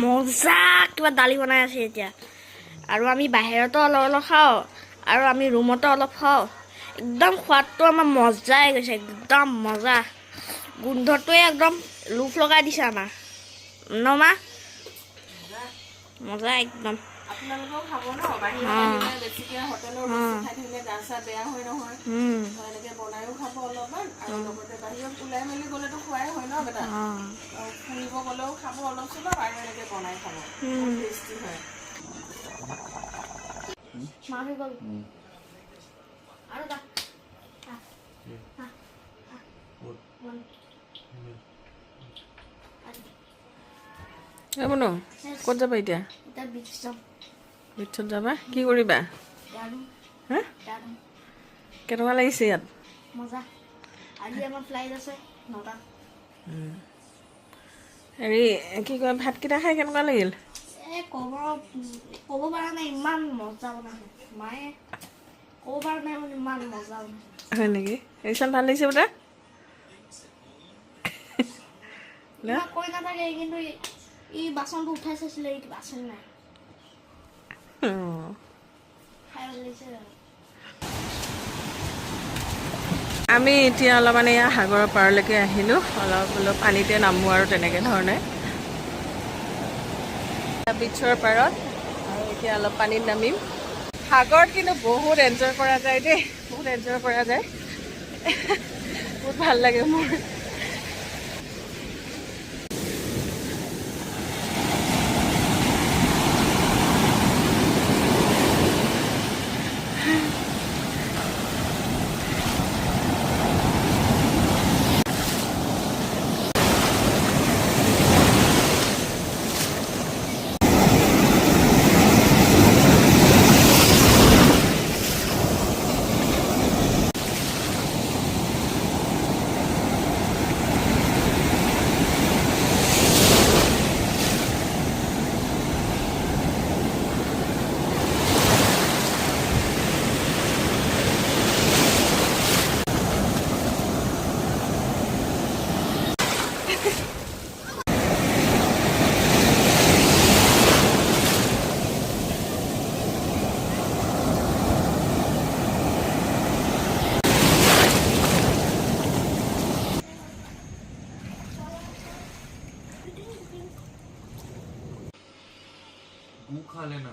মজা কিবা দালি বনাই আছে এতিয়া। আৰু আমি বাহিৰতো অলপ অলপ খাওঁ আৰু আমি ৰুমতো অলপ খাওঁ। একদম সোৱাদটো আমাৰ মজাই গৈছে, একদম মজা। গোন্ধটোৱে একদম লোভ লগাই দিছে আমাৰ ন মা? মজা একদম। আপোনালোকেও খাব ন বাহিৰত আহিলে, বেছিকে হোটেলৰ বস্তু খাই থাকিলে গা চা বেয়া হয় নহয়। তো এনেকে বনায়ো খাব অলপমান আৰু লগতে বাহিৰত ওলাই মেলি গ'লেতো খোৱাই হয় ন বেটা? আৰু ফুৰিব গ'লেও খাব অলপ চলপ আৰু এনেকে বনাই খাব, বহুত টেষ্টি হয়। মা হৈ গ'ল আৰু দা। One. এই বনো, ক'ত যাবা এতিয়া? এতিয়া বিচ যাম। বিচত যাবা? কি কৰিবা? দাৰুণ। হা? দাৰুণ। কেনেকুৱা লাগিছে ইয়াত? মজা। আজি আমাৰ ফ্লাইট আছে 9টাত। হেৰি কি কয়, ভাতকেইটা খাই কেনেকুৱা লাগিল? এই ক'ব ক'ব পৰা নাই, ইমান মজা বনাইছে মায়ে। ক'ব পৰা নাই মানে, ইমান মজা বনাইছে। হয় নেকি? ৰিচান, ভাল লাগিছে বেটা? ইমান কৈ নাথাকে, কিন্তু ই বাচনটো উঠাই চাইছিলে, ই কিবা আছে নাই। খাই ভাল লাগিছে আৰু। আমি এতিয়া অলপমান এয়া সাগৰৰ পাৰলৈকে আহিলোঁ। অলপ অলপ পানীতে নামো আৰু তেনেকৈ ধৰণে বিচৰ পাৰত আৰু এতিয়া অলপ পানীত নামিম। সাগৰত কিন্তু বহুত এনজয় কৰা যায় দেই, বহুত এনজয় কৰা যায়, বহুত ভাল লাগে মোৰ। गू खा लेना।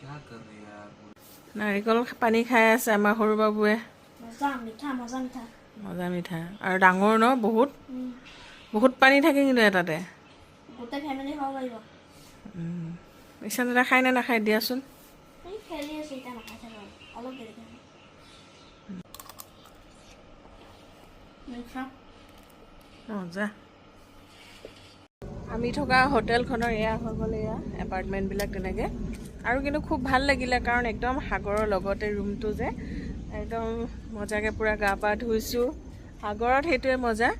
क्या कर रही है यार? নাৰিকল পানী খাই আছে আমাৰ সৰু বাবুৱে। মজা মিঠা, মজা মিঠা। মজা মিঠা আৰু ডাঙৰ ন বহুত। বহুত পানী থাকে কিন্তু এটাতে। গোটেই ফেমিলি খাব পাৰিব। ঈশান দাদা খাই নে নাখায় দিয়াচোন। এই খেলি আছে, এতিয়া নাখাই চাগে, অলপ দেৰিকৈ খাব। মিঠা। মজা। আমি থকা হোটেলখনৰ এয়া হৈ গ'ল, এয়া এপাৰ্টমেণ্টবিলাক তেনেকৈ আৰু। কিন্তু খুব ভাল লাগিলে, কাৰণ একদম সাগৰৰ লগতে ৰুমটো যে, একদম মজাকৈ পূৰা গা পা ধুইছোঁ সাগৰত, সেইটোৱে মজা।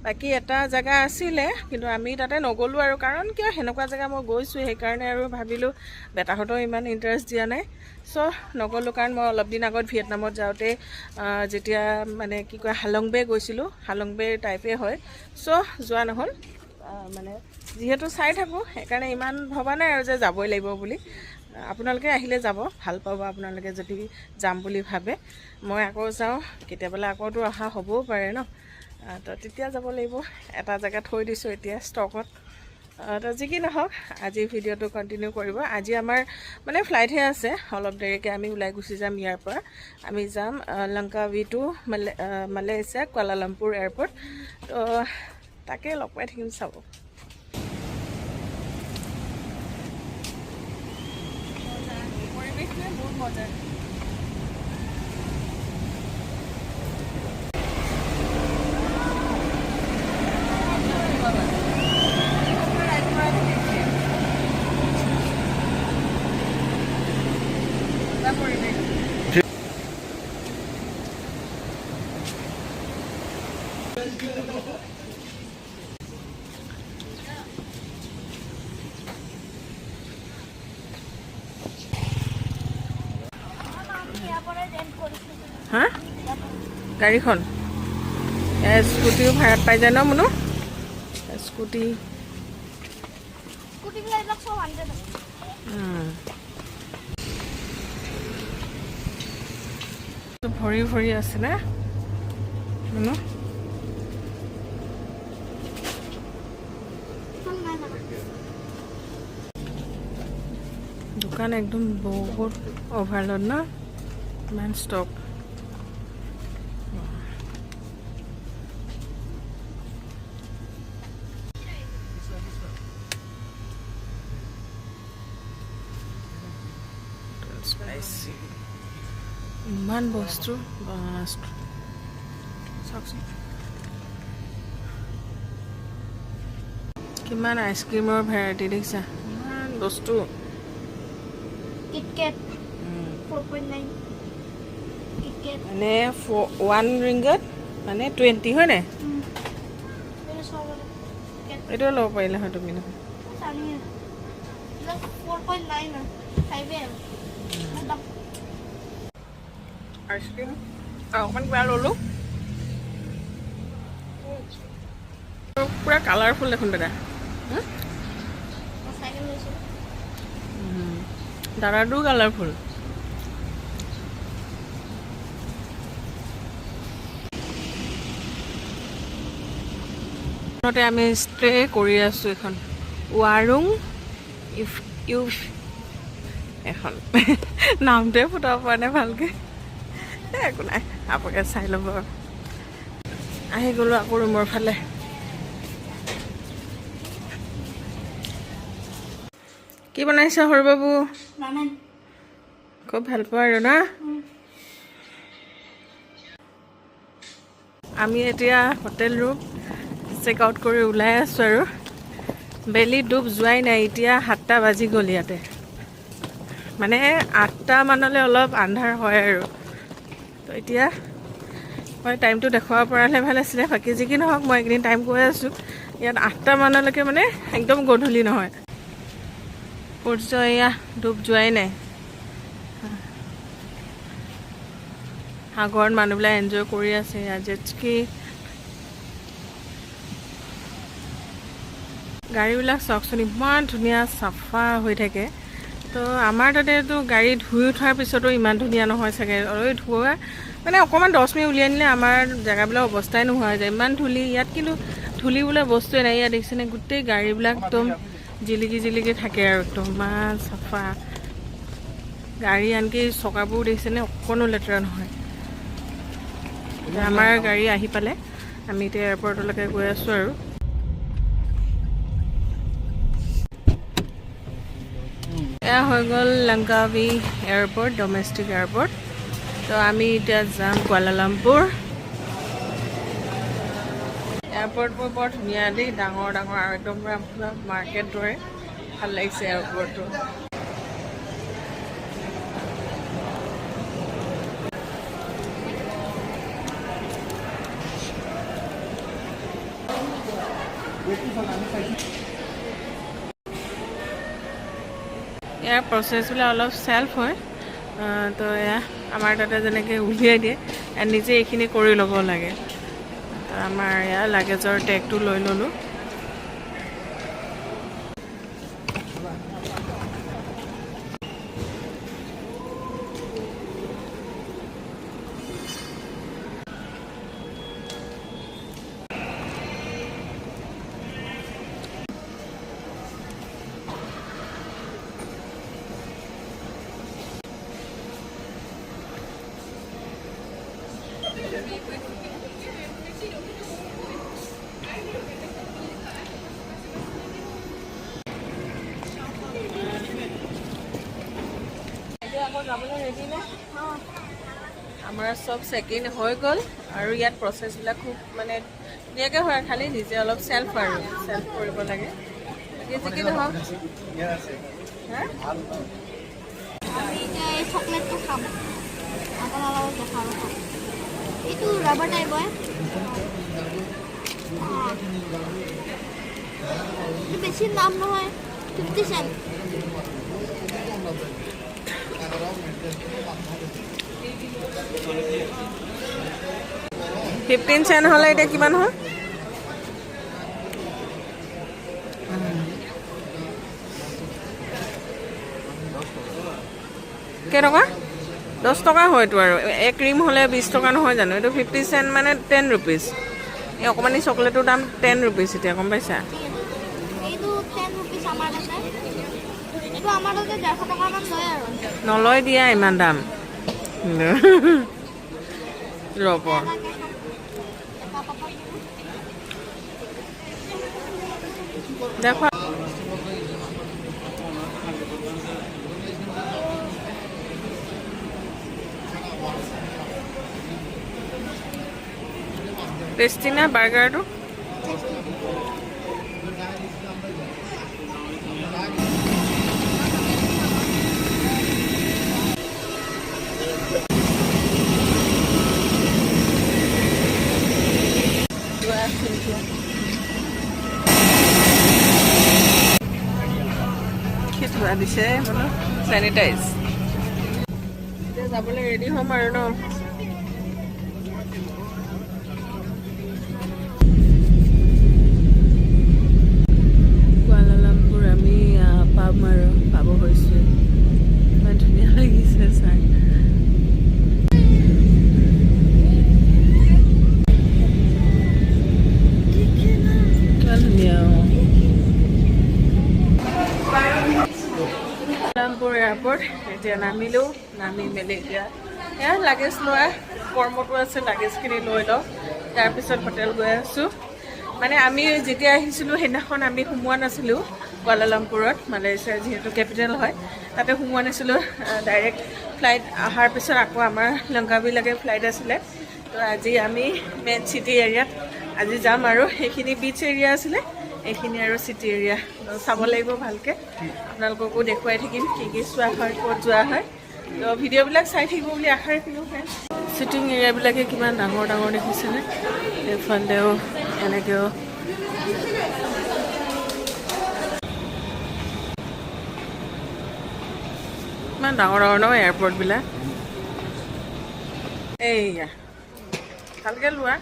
বাকী এটা জেগা আছিলে, কিন্তু আমি তাতে নগ'লোঁ আৰু, কাৰণ কিয়, সেনেকুৱা জেগা মই গৈছোঁ, সেইকাৰণে আৰু ভাবিলোঁ বেটাহঁতেও ইমান ইণ্টাৰেষ্ট দিয়া নাই, চ' নগ'লোঁ। কাৰণ মই অলপ দিন আগত ভিয়েটনামত যাওঁতে যেতিয়া মানে কি কয় হালং বে গৈছিলোঁ, হালং বে টাইপে হয়, চ' যোৱা নহ'ল। মানে যিহেতু চাই থাকোঁ, সেইকাৰণে ইমান ভবা নাই আৰু যে যাবই লাগিব বুলি। আপোনালোকে আহিলে যাব, ভাল পাব আপোনালোকে যদি যাম বুলি ভাবে। মই আকৌ যাওঁ কেতিয়াবালে, আকৌতো অহা হ'বও পাৰে ন, তো তেতিয়া যাব লাগিব। এটা জেগা থৈ দিছোঁ এতিয়া ষ্টকত। তো যি কি নহওক, আজি ভিডিঅ'টো কণ্টিনিউ কৰিব। আজি আমাৰ মানে ফ্লাইটহে আছে, অলপ দেৰিকৈ আমি ওলাই গুচি যাম ইয়াৰ পৰা। আমি যাম লংকাৱি টু মালয়েছিয়া কুৱালালামপুৰ এয়াৰপৰ্ট। তো তাকে লগ পাই থাকিম, চাব। পৰিৱেশটোৱে বহুত মজা। পৰিৱেশ। আমি ইয়াৰ পৰাই ৰেণ্ট কৰিছোঁ। হা, গাড়ীখন? স্কুটিও ভাড়াত পাই যায় ন মুনু? স্কুটি। স্কুটিবিলাক এইবিলাক চব 100। ভৰি ভৰি আছে না মুনু? নাই জানা। দোকান একদম বহুত অভাৰলোড ন, ইমান ষ্টক। স্পাইচি ইমান বস্তু বা, চাওকচোন কিমান আইচক্ৰীমৰ ভেৰাইটি দেখিছা, ইমান বস্তু। KitKat 4.9 KitKat. মানে 1 ৰিংগত মানে 20 হয় নাই? চব। এইটোও ল'ব পাৰিলা হয় তুমি নহয়? 4.9 ফাইভে আৰু। আইচক্ৰীম অকণমান কিবা ল'লোঁ। পূৰা কালাৰফুল দেখোন দাদা। মই চাইকেল লৈছোঁ। দাদাটোও কালাৰফুল। আমি ষ্টে কৰি আছোঁ এখন ৱাৰুং if ইউফ, এখন নামটোৱে ফুটাব পৰা নাই ভালকৈ। একো নাই, আপোনালোকে চাই ল'ব আৰু। আহি গ'লোঁ আকৌ ৰুমৰ ফালে। কি বনাইছা সৰু বাবু? ৰামেন। খুব ভাল পোৱা আৰু না? আমি এতিয়া হোটেল ৰুম চেক আউট কৰি ওলাই আছোঁ আৰু বেলি ডুব যোৱাই নাই। এতিয়া 7টা বাজি গ'ল ইয়াতে, মানে 8টা মানলৈ অলপ আন্ধাৰ হয় আৰু। তো এতিয়া মই টাইমটো দেখুৱাব পৰা হ'লে ভাল আছিলে। বাকী যি কি নহওক, মই এইকেইদিন টাইম কৈ আছোঁ, ইয়াত 8টা মানলৈকে মানে একদম গধূলি নহয়। সূৰ্য এয়া ডুব যোৱাই নাই। সাগৰত মানুহবিলাক এনজয় কৰি আছে। ইয়াত জেটস্কি গাড়ীবিলাক চাওকচোন, ইমান ধুনীয়া চাফা হৈ থাকে। তো আমাৰ তাতেতো গাড়ী ধুই উঠাৰ পিছতো ইমান ধুনীয়া নহয় চাগে। অলপ ধোৱা মানে অকণমান 10 মিনিট উলিয়াই নিলে আমাৰ জেগাবিলাক অৱস্থাই নোহোৱা হৈ যায়, ইমান ধূলি ইয়াত। কিন্তু ধূলি বোলা বস্তুৱে নাই ইয়াত, দেখিছেনে? গোটেই গাড়ীবিলাক একদম জিলিকি জিলিকি থাকে আৰু একদম ইমান চাফা গাড়ী। আনকি চকাবোৰ দেখিছেনে, অকণো লেতেৰা নহয়। এতিয়া আমাৰ গাড়ী আহি পালে, আমি এতিয়া এয়াৰপৰ্টলৈকে গৈ আছোঁ। আৰু এয়া হৈ গ'ল লংকাৱী এয়াৰপৰ্ট, ডমেষ্টিক এয়াৰপৰ্ট। তো আমি এতিয়া যাম কুৱালালামপুৰ। এয়াৰপৰ্টবোৰ বৰ ধুনীয়া দেই, ডাঙৰ ডাঙৰ আৰু একদম পূৰা পূৰা মাৰ্কেট দৰে, ভাল লাগিছে এয়াৰপৰ্টটো। ইয়াৰ প্ৰচেছবিলাক অলপ চেল্ফ হয়। তো এয়া আমাৰ তাতে যেনেকৈ উলিয়াই দিয়ে, ইয়াত নিজে এইখিনি কৰি ল'ব লাগে। তো আমাৰ এয়া লাগেজৰ টেগটো লৈ ল'লোঁ। এতিয়া আকৌ যাবলৈ ৰেডি নে? আমাৰ চব চেক ইন হৈ গ'ল আৰু ইয়াত প্ৰচেছবিলাক খুব মানে ধুনীয়াকৈ হয়, খালি নিজে অলপ চেল্ফ আৰু চেল্ফ কৰিব লাগে। বাকী যি কি নহওক, হা? আমি এতিয়া এই চকলেটটো খাম, আপোনালোকক দেখাব। এইটো ৰাবাৰ টাইপ হয়। এইটো বেছি দাম নহয়, 50 চেণ্ট। 15 চেণ্ট হ'লে এতিয়া কিমান হ'ল? কেইটকা? 10 টকা হয়তো। আৰু এক ৰিম হ'লে 20 টকা নহয় জানো? এইটো 50 চেণ্ট মানে 10 ৰুপিজ। এই অকণমানি চকলেটৰ দাম 10 ৰুপিজ এতিয়া, গম পাইছা? এইটো 10 ৰুপিজ আমাৰ তাতে। এইটো আমাৰ তাতে 150 টকামান লয় আৰু। নলয় দিয়া ইমান দাম। ৰ'ব। এটা পাপৰ। দেখুৱা। টেষ্টি না বাৰ্গাৰটো? কি ধোৱা দিছে বোলো, চেনিটাইজ। এতিয়া যাবলৈ ৰেডি হ'ম আৰু ন। কুৱালালামপুৰ আমি পাম আৰু, পাব হৈছোঁ। ইমান ধুনীয়া লাগিছে চাই। কিমান ধুনীয়া। অঁ, কুৱালালামপুৰ এয়াৰপৰ্ট এতিয়া নামিলোঁ। নামি মেলি এতিয়া এয়া লাগেজ লোৱা কৰ্মটো আছে, লাগেজখিনি লৈ লওঁ, তাৰপিছত হোটেল গৈ আছোঁ। মানে আমি যেতিয়া আহিছিলোঁ, সেইদিনাখন আমি সোমোৱা নাছিলোঁ কুৱালালামপুৰত। মালয়েছিয়াৰ যিহেতু কেপিটেল হয়, তাতে সোমোৱা নাছিলোঁ। ডাইৰেক্ট ফ্লাইট অহাৰ পিছত আকৌ আমাৰ লংকাবিলাকে ফ্লাইট আছিলে। তো আজি আমি মেইন চিটি এৰিয়াত আজি যাম আৰু সেইখিনি বিচ এৰিয়া আছিলে, এইখিনি আৰু চিটি এৰিয়া চাব লাগিব ভালকৈ। আপোনালোককো দেখুৱাই থাকিম কি কি চোৱা হয়, ক'ত যোৱা হয়। তো ভিডিঅ'বিলাক চাই থাকিব বুলি আশা ৰাখিলোঁ। ফ্ৰেণ্ড, চিটিং এৰিয়াবিলাকে কিমান ডাঙৰ ডাঙৰ দেখিছেনে? এইফালেও এনেকৈও। ইমান ডাঙৰ ডাঙৰ ন এয়াৰপৰ্টবিলাক। এইয়া ভালকৈ লোৱা।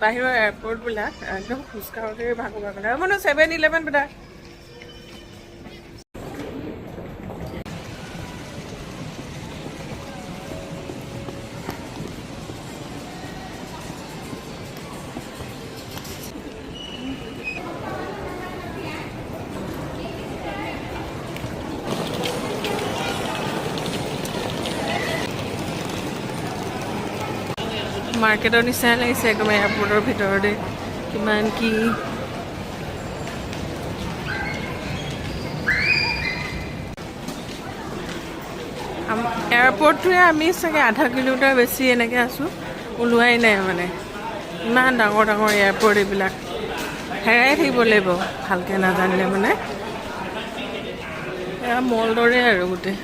বাহিৰৰ এয়াৰপৰ্টবিলাক একদম খোজকাঢ়োতে ভাগৰ ভাগৰ লাগে। মানে 7-11 বেটা। মাৰ্কেটৰ নিচিনাই লাগিছে একদম। এয়াৰপৰ্টৰ ভিতৰতে কিমান কি। এয়াৰপৰ্টটোৱে আমি চাগে আধা কিলোমিটাৰ বেছি এনেকৈ আছোঁ, ওলোৱাই নাই। মানে ইমান ডাঙৰ ডাঙৰ এয়াৰপৰ্ট এইবিলাক, হেৰাই থাকিব লাগিব ভালকৈ নাজানিলে। মানে এয়া মল দৰে আৰু গোটেই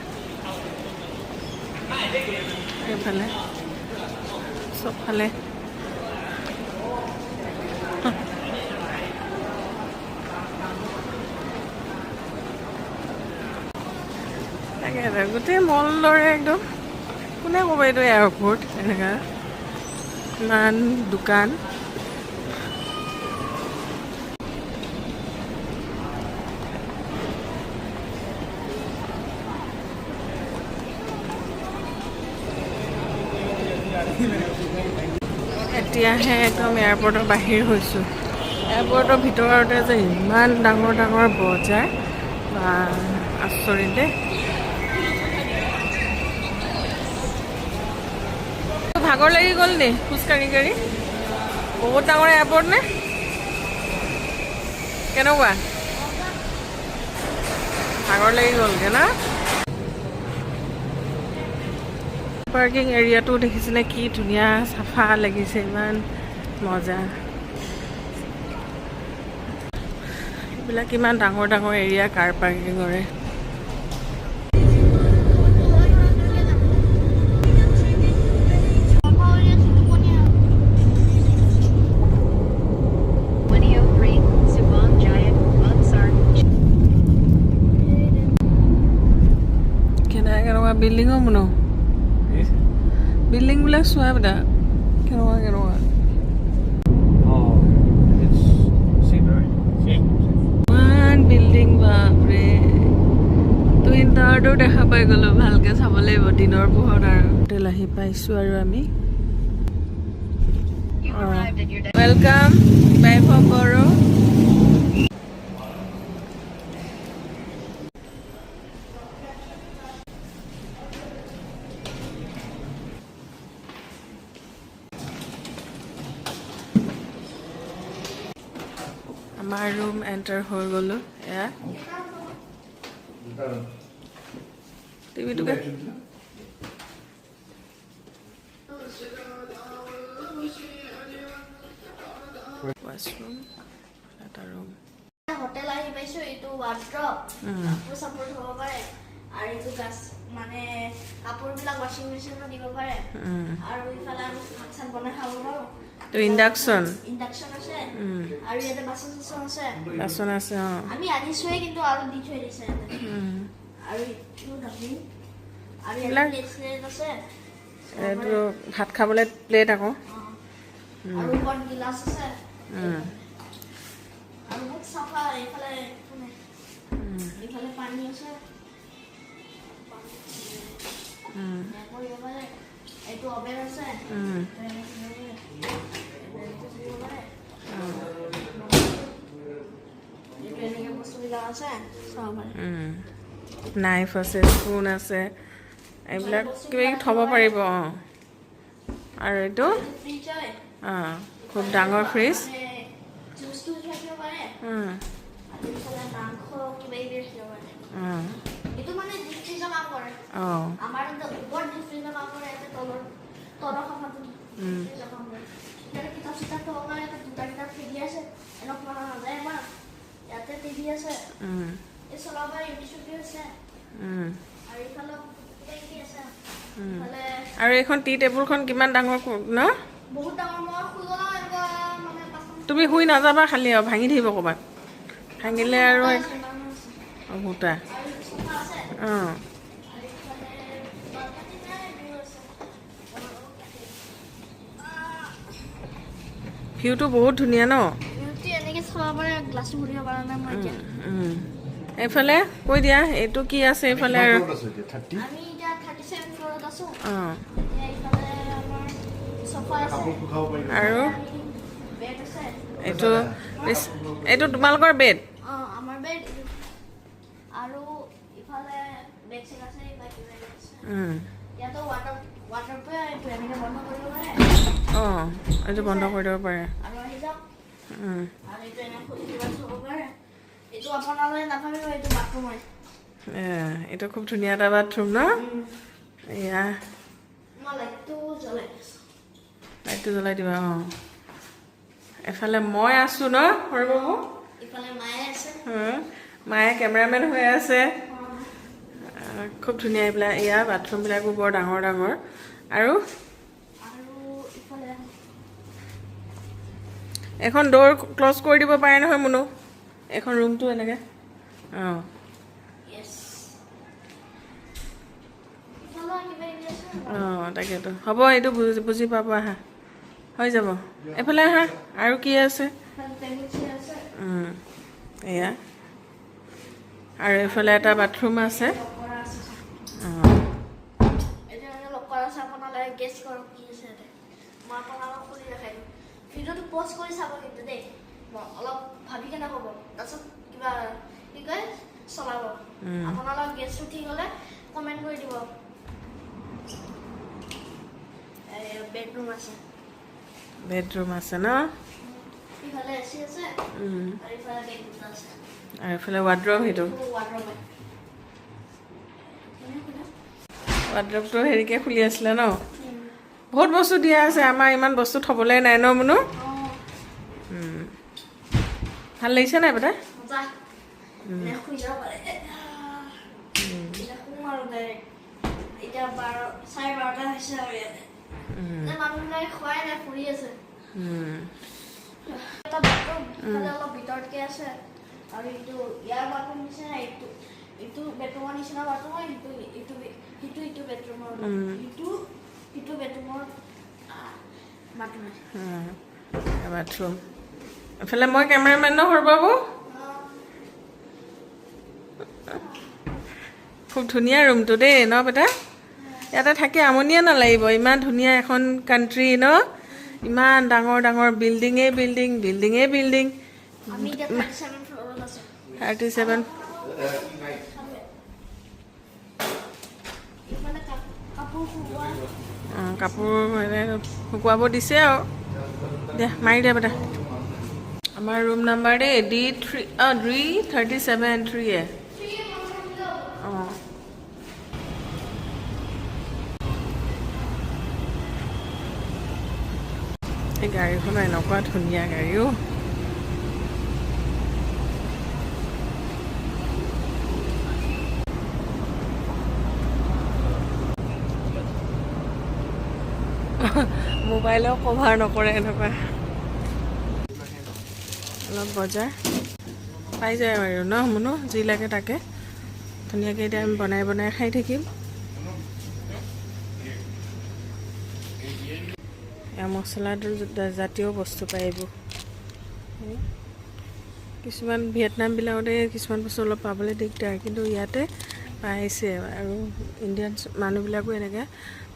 এইফালে চবফালে। তাকে, গোটেই মল দৰে একদম। কোনে ক'ব এইটো এয়াৰপৰ্ট? এনেকুৱা ইমান দোকান। এতিয়াহে একদম এয়াৰপৰ্টৰ বাহিৰ হৈছোঁ। এয়াৰপৰ্টৰ ভিতৰতে যে ইমান ডাঙৰ ডাঙৰ বজাৰ বা, আচৰিত দেই। ভাগৰ লাগি গ'ল নি খোজকাঢ়ি কাঢ়ি? বহুত ডাঙৰ এয়াৰপৰ্ট নে কেনেকুৱা? ভাগৰ লাগি গ'লগে না? পাৰ্কিং এৰিয়াটো দেখিছেনে, কি ধুনীয়া চাফা লাগিছে, ইমান মজা। এইবিলাক ইমান ডাঙৰ ডাঙৰ এৰিয়া কাৰ পাৰ্কিঙৰে। 2003, Subang Jaya, Bangsar, কেনেকুৱা কেনেকুৱা বিল্ডিঙো মনো, বিল্ডিংবিলাক চোৱা বেটা, কেনেকুৱা কেনেকুৱা? Oh, it's same, right? Same. ইমান বিল্ডিং, বাপৰে! টুইন টাৱাৰটো দেখা পাই গ'লো। ভালকে চাব লাগিব দিনৰ পোহৰত। আৰু হোটেল আহি পাইছোঁ আৰু আমি। You've arrived at your welcome Vaibhav Bodo. আমাৰ ৰুম এণ্টাৰ হৈ গ'লো। এয়া টিভিটোকে। ৱাছৰুম, এটা ৰুম। হোটেল আহি পাইছো। এইটো ৱাৰ্ড্ৰপ, কাপোৰ চাপোৰ থ'ব পাৰে। আৰু এইটো গাছ, মানে কাপোৰবিলাক ৱাশ্বিং মেচিনত দিব পাৰে। আৰু ইফালে আমি ভাত চাত বনাই খাব পাৰোঁ। তো ইণ্ডাকশ্যন। ইণ্ডাকশ্যন আছে। আৰু ইয়াতে বাচন চাচন আছে। বাচন আছে, অঁ। আমি আনিছোৱে, কিন্তু আৰু দি থৈ দিছে ইয়াতে। আৰু এইটো ডাষ্টবিন আৰু ইয়াতে প্লেট শ্লেট আছে। এইটো ভাত খাবলৈ প্লেট আকৌ। অঁ। আৰু ওপৰত গিলাচ আছে। আৰু বহুত চাফা। এইফালে একো নাই। এইফালে পানী আছে। এয়া কৰিব পাৰে। এইটো অভেন আছে। এইটো এনেকে কৰিব পাৰে। এইটো কৰিব পাৰে। এইটো এনেকে বস্তুবিলাক আছে, চাব পাৰে। নাইফ আছে, স্পুন আছে, এইবিলাক কিবা কিবি থ'ব পাৰিব, অঁ। আৰু এইটো এইটো ফ্ৰিজ হয়। অঁ, খুব ডাঙৰ ফ্ৰিজ। মানে জুচ তুচ ৰাখিব পাৰে। আৰু এইফালে মাংস কিবা কিবি ৰাখিব পাৰে। এইটো মানে ডিপ ফ্ৰিজৰ কাম কৰে। আমাৰ তাতে ওপৰত ডিপ ফ্ৰিজৰ কাম কৰে, ইয়াতে তলৰ সফাটো ডিপ ফ্ৰিজৰ কাম কৰে। ইয়াতে কিতাপ চিতাপ থ'ব পাৰে। ইয়াতে দুটা কিতাপ টিভি আছে, এনেকুৱা পঢ়া নাযায় আমাৰ। ইয়াতে টিভি আছে। এই চলাব পাৰে, ইউটিউব চিউটিউব আছে। আৰু ইফালে কিবা কিবি আছে। ইফালে আৰু এইখন টি টেবুলখন কিমান ডাঙৰ ন? বহুত ডাঙৰ। মই শুই গ'লেও এনেকুৱা মানে পাঁচটা তুমি শুই নাযাবা খালি, আৰু ভাঙি থাকিব ক'ৰবাত। ভাঙিলে আৰু আছে, মানুহ আছে। সূতা। আৰু এইটো চোফা আছে। আৰু ইফালে বালকনি নাই, ভিউ আছে। ভিউটো বহুত ধুনীয়া ন? ভিউটো এনেকে চাব পাৰে। গ্লাছো খুলিব পৰা নাই মই এতিয়া। এইফালে কৈ দিয়া, এইটো কি আছে এইফালে আৰু? 30। আমি এতিয়া 37 ফ্ল'ৰত আছো। এতিয়া ইফালে আমাৰ চোফা আছে। কাপোৰ শুকাব পাৰিব। আৰু বেড আছে। এইটো তোমালোকৰ বেড? অঁ, আমাৰ বেড। আৰু ইফালে বেগ চেগ আছে, কিবা কিবি আছে। ইয়াতো ৱাটাৰ এইটো এনেকে বন্ধ কৰিব পাৰে। অঁ, এইটো বন্ধ কৰি দিব পাৰে। আৰু আহি যাওক। আৰু এইটো এনে খুলি কিবা থ'ব পাৰে। এইটো আপোনালোকে নাভাবিব, এইটো বাথৰুম হয়। এইটো খুব ধুনীয়া এটা বাথৰুম ন এয়া? মই লাইটটো জ্বলাই আছোঁ। লাইটটো জ্বলাই দিবা, অঁ। এফালে মই আছোঁ ন, সৰু বাবু? ইফালে মায়ে আছে। মায়ে কেমেৰামেন হৈ আছে। খুব ধুনীয়া এইবিলাক। এয়া বাথৰুমবিলাকো বৰ ডাঙৰ ডাঙৰ আৰু আৰু ইফালে এখন ড'ৰ ক্ল'জ কৰি দিব পাৰে নহয় মুনু, এখন ৰুমটো এনেকৈ, অঁ। য়েছ, ইফালে কিবা কিবি আছে। অঁ, তাকেতো হ'ব, এইটো বুজি পাব। আহা, হৈ যাব। এইফালে আহা, আৰু কি আছে? ইফালে টেবুল চেয়াৰ আছে। এয়া আৰু এইফালে এটা বাথৰুম আছে। লক কৰা আছে। এতিয়া মানে লক কৰা আছে। আপোনালোকে গেছ কৰক কি আছে ইয়াতে। মই আপোনালোকক খুলি দেখাই দিম। ভিডিঅ'টো প'জ কৰি চাব কিন্তু দেই। মই অলপ ভাবি কেনে ক'ব, তাৰপিছত কিবা কি কয় চলাব। আপোনালোক গেছটো ঠিক হ'লে কমেণ্ট কৰি দিব। বেডৰুম আছে। বেডৰুম আছে ন? ইফালে এ চি আছে। আৰু ইফালে বেড দুটা আছে। আৰু এইফালে ৱাৰ্ড্ৰব সেইটো। ৱাৰ্ড্ৰব। ৱাৰ্ড্ৰবটো হেৰিকে খুলি আছিলে ন? বহুত বস্তু দিয়া আছে। আমাৰ ইমান বস্তু থ'বলৈ নাই ন মুনু? অঁ। ভাল লাগিছে নাই বেটা? মজা। এনে শুই যাব পাৰে। এতিয়া শুম আৰু ডাইৰেক্ট। এতিয়া 12, 12:30 হৈছে আৰু ইয়াতে মানে মানুহবিলাকে খোৱাই নাই, ফুৰি আছে। এটা বাথৰুম ইফালে অলপ ভিতৰতকে আছে। আৰু এইটো ইয়াৰ বাথৰুম নিচিনা, এইটো বেডৰুমৰ নিচিনা বাথৰুম হয়। সিটো ইটো সিটো ইটো বেডৰুমৰ, ইটো সিটো বেডৰুমৰ। বাথৰুম। বাথৰুম। এফালে মই কেমেৰামেন ন সৰুবাবু। খুব ধুনীয়া ৰুমটো দেই ন বেটা? ইয়াতে থাকি আমনিয়ে নালাগিব। ইমান ধুনীয়া এখন কাণ্ট্ৰি ন, ইমান ডাঙৰ ডাঙৰ বিল্ডিঙেই বিল্ডিং, বিল্ডিঙেই বিল্ডিং। আমি এতিয়া 37 ফ্ল'ৰত আছোঁ। 37। ইফালে কাপোৰ শুকোৱা। অঁ, কাপোৰ মানে শুকুৱাব দিছে আৰু। দিয়া, মাৰি দিয়া বেটা। আমাৰ ৰুম নাম্বাৰ দেই ডি 3, অঁ, D 37 3A। অঁ, এই গাড়ীখনো এনেকুৱা ধুনীয়া গাড়ী অ'। মোবাইলেও কভাৰ নকৰে এনেকুৱা। অলপ বজাৰ পাই যায় আৰু ন মুনু, যি লাগে তাকে ধুনীয়াকৈ এতিয়া আমি বনাই বনাই খাই থাকিম। এয়া মছলা জাতীয় বস্তু পায় এইবোৰ। কিছুমান ভিয়েটনামবিলাকতে কিছুমান বস্তু অলপ পাবলৈ দিগদাৰ, কিন্তু ইয়াতে পাইছে। আৰু ইণ্ডিয়ান মানুহবিলাকো এনেকৈ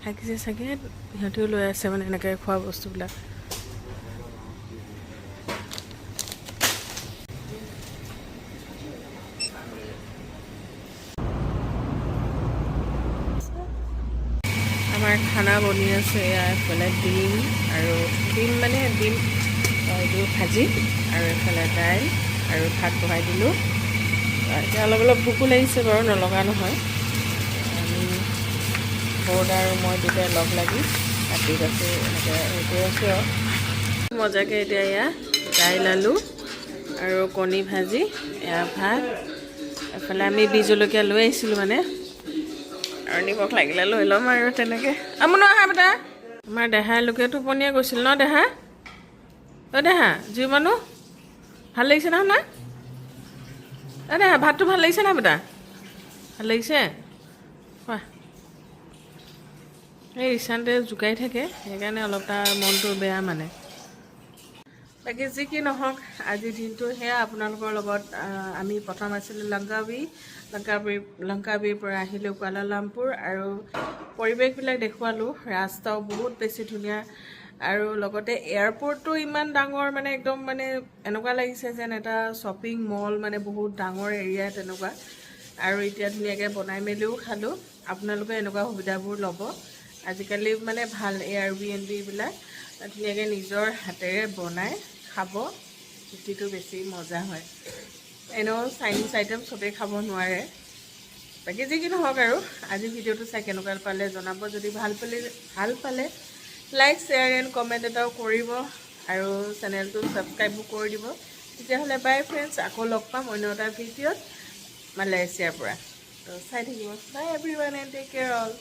থাকিছে চাগে, সিহঁতেও লৈ আছে মানে এনেকৈ খোৱা বস্তুবিলাক। আমাৰ খানা বনি আছে। এয়া এফালে ডিম আৰু ডিম মানে ডিম এইটো ভাজি আৰু এফালে দাইল আৰু ভাত বহাই দিলোঁ। এতিয়া অলপ অলপ ভোকো লাগিছে বাৰু, নলগা নহয়। আমি বৰদা আৰু মই দুটাই লগ লাগি কাটি বাচি এনেকৈ হেৰি কৰি আছোঁ আৰু মজাকৈ। এতিয়া এয়া দাইল, আলু আৰু কণী ভাজি, এয়া ভাত। এফালে আমি বিহ জলকীয়া লৈ আহিছিলোঁ মানে আৰু নিমখ লাগিলে লৈ ল'ম আৰু তেনেকৈ। আমনো আহা বেটা। আমাৰ দেহাই লোকে টোপনিয়ে গৈছিল ন দেহা? অ' দেহা, জীৱ মানুহ ভাল লাগিছে নহয় না? অ' দেহা, ভাতটো ভাল লাগিছে না বেটা? ভাল লাগিছে? খোৱা। এই ৰিচান্তে জোকাই থাকে, সেইকাৰণে অলপ তাৰ মনটো বেয়া মানে। বাকী যি কি নহওক, আজিৰ দিনটো সেয়া আপোনালোকৰ লগত। আমি প্ৰথম আছিলোঁ লংকাবি, লংকাবিৰ পৰা আহিলোঁ কুৱালালামপুৰ আৰু পৰিৱেশবিলাক দেখুৱালোঁ। ৰাস্তাও বহুত বেছি ধুনীয়া আৰু লগতে এয়াৰপৰ্টটো ইমান ডাঙৰ, মানে একদম মানে এনেকুৱা লাগিছে যেন এটা শ্বপিং মল, মানে বহুত ডাঙৰ এৰিয়া তেনেকুৱা। আৰু এতিয়া ধুনীয়াকৈ বনাই মেলিও খালোঁ। আপোনালোকে এনেকুৱা সুবিধাবোৰ ল'ব। আজিকালি মানে ভাল এয়াৰ বি এন বিবিলাক, ধুনীয়াকৈ নিজৰ হাতেৰে বনাই খাব, জুতিটো বেছি মজা হয়। এনেও চাইনিজ আইটেম চবেই খাব নোৱাৰে। বাকী যি কি নহওক আৰু আজি ভিডিঅ'টো চাই কেনেকুৱা পালে জনাব। যদি ভাল পালে লাইক, শ্বেয়াৰ এণ্ড কমেণ্ট এটাও কৰিব আৰু চেনেলটো ছাবস্ক্ৰাইবো কৰি দিব। তেতিয়াহ'লে বাই ফ্ৰেণ্ডছ, আকৌ লগ পাম অন্য এটা ভিডিঅ'ত মালয়েছিয়াৰ পৰা। তো চাই থাকিব। Bye everyone and take care all.